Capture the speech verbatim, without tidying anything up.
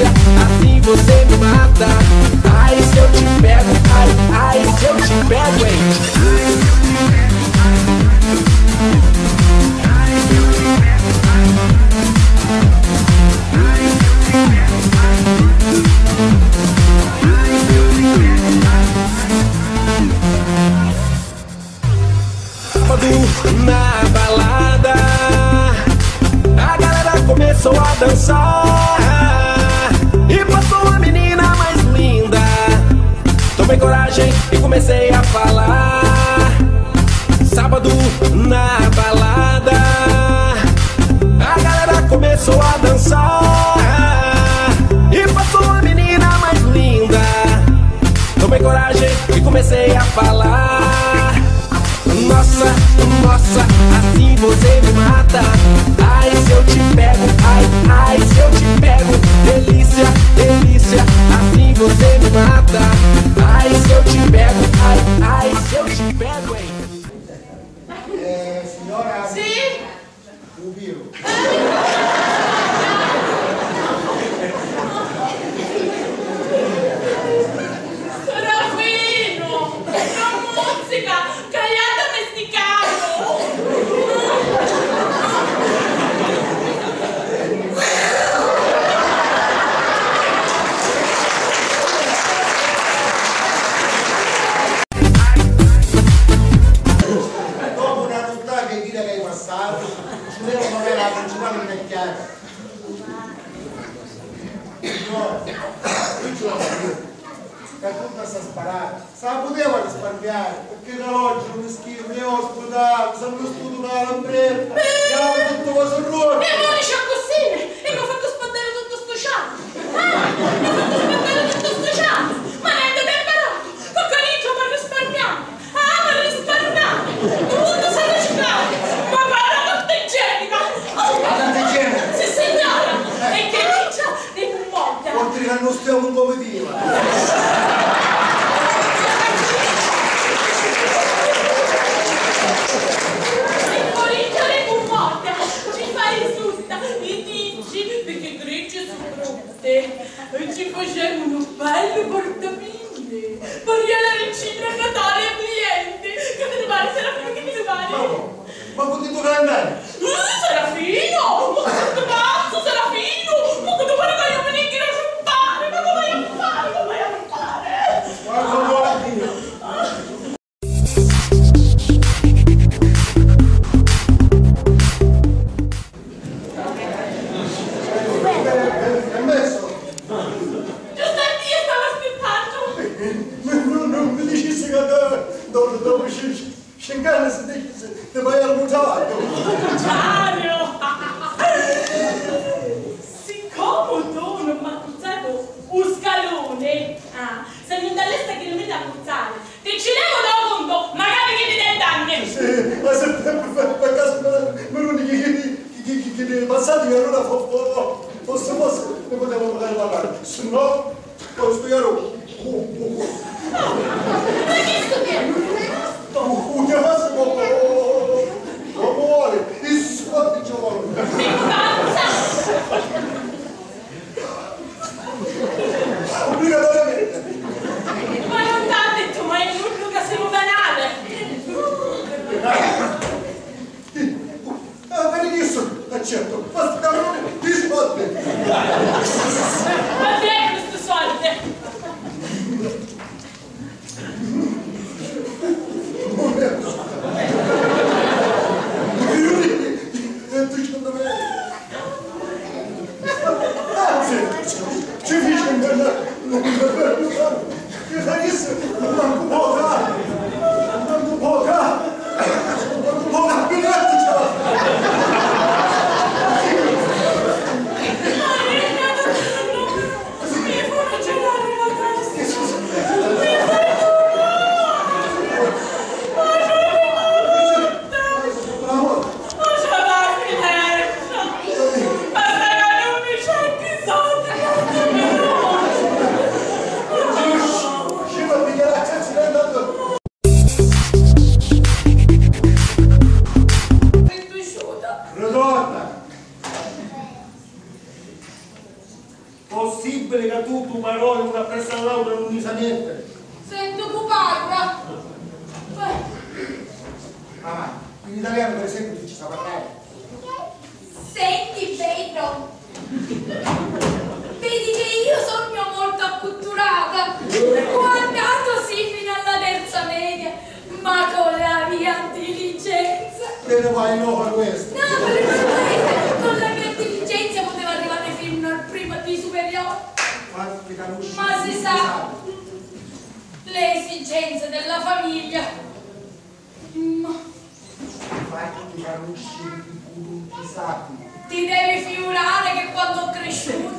Assim você me mata. Ai, se eu te pego, ai, ai, se eu te pego, hein? Sábado na balada, a galera começou a dançar e passou a menina mais linda. Tomei coragem e comecei a falar. Sábado na balada, a galera começou a dançar e passou a menina mais linda. Tomei coragem e comecei a falar. Nossa, nossa, assim você me mata. Ai, se eu te pego, ai, ai, se eu te pego. Delícia, delícia, assim você me mata. Ai, se eu te pego, ai, ai, se eu te pego, hein? Eh, signora? Sì? Lu piru. Serafino! Non muzzica! Cagliatami sti caru! Dopu na nuttata di chidda chi hai passatu, ci vemu magari a principali vecchiata. Signora, chi ci la sapiu? Ca tutta sta sparata, sa puteva risparmiari, picchì l'alloggio, lu schifu, e ospitali, s'hannu stutu cari ampretta, e tuttu cosi rotti. E mo dici accussì, e m'ha fattu spaddari tuttu stu ciatu. Ah, m'ha fattu spaddari tuttu stu ciatu. Ma nenti, t'hai imparatu? Coccariccia, m'ha risparmiatu. Ah, m'ha risparmiatu. Tuttu s'ha riciclatu. Ma parla carta igienica. Carta igienica? Sì, signora. E chi dici? Di cummodda. Oltre che non stiamo in comitiva. E poi di cummodda. Ci fai sutta. I tinci, perché i grigi su brutti. E ci facemu un bellu portapinni. Pari alla regina Natale e clienti. Che ti ne pare, Serafino, che ti ne pare? Ma no, ma putiti cantari? Uh, Serafino! Ma che sei pazzo, Serafino! Ma che ti pare che io mi ne quiero scippare? Ma come voglio fare? Come voglio fare? Ma come voglio? Giusto a ti stavo aspettando! Non, non mi dicessi che dopo, dopo, dopo ci, ci, cinque anni si dice, ti vai al mutavato. Mario! Siccome tu non mi hai accuzzatu un scalone, ah, se non ti allesta che non mi l'ha accuzzare, ti ci levo da conto, magari che ti dai danni. Sì, ma se per, per, per caso me, me lo dici che, che, che, che, che passati che allora fo-, fo-, fo-, forse, forse ne potevamo magari parlare, se no, poi sto io. Ma chi sto dicendo? Come vuole, il suo giorno. Che pazza! Obligatoriamente. Ma non t'ha detto mai nulla che siamo banale? Ah, vedi, io so-, accetto, ma sta cabrone risponde. Ma chi è questo soldo? Anzi, ci dice, ci dice, manco poca, manco poca, manco poca, Possibili ca tu dui paroli una appressu a l'autra nun ni sai mettiri? Sentu cu paura. Mamma, in italianu per esempiu ti ci sa parrari? Senti, Pedro, vedi che io sogno molto acculturata. Ho andato, sì, fino alla terza media, ma con la mia intelligenza. Te ne vai in ova questo? No, ma con la mia intelligenza poteva arrivare fino al primo di superiore. Ma ti conosci, ma si sa, le esigenze della famiglia. Ma fatti conoscere di puru un pisati. Ti devi figurare che quando ho cresciuto